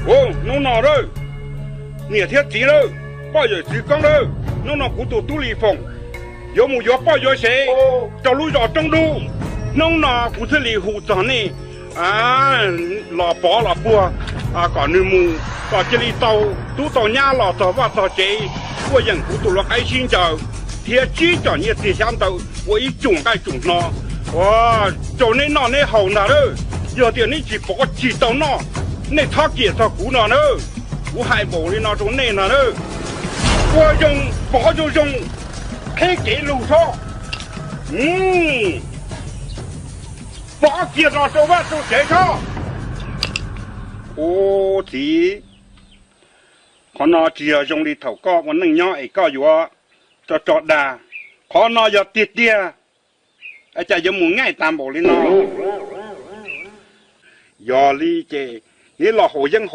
Hnub no lawm, niam thiab txiv lawm, poj yawm txiv koob lawm, hnub no kuv tus tub Lis Foom yuav mus yuav poj yuav sev rau lub zos Roob Dub. Hnub no kuv thiaj li hu txog nej los pov los puag kom nws mus, kom cia li tau tub tau nyab los txog vaj txog tsev, tuaj yeem kuv tus lau qaib sib ncaws thiab tsib com nyiaj txiag xyab ntawv ua ib tsum nqaij tsum hno rau nej noj nej haus ntag lawm. Yog tias nej tsis pov tsis tau noj, nej txhob kiam txog kuv no na. Kuv hais npaum li no rau nej no na. Ua zoo pov zoo zoo, qhib kev lug txhob, pov kiag los rau vaj rau tsev txhob. Ub txiv, qhov no tsis yog zoo li thaum koj ua neej nyob es koj yuav tso tso dag. Qhov no yog tiag tiag, cas yuav mus ngaij tas npaum li no. Yog li ces neb los haus yeeb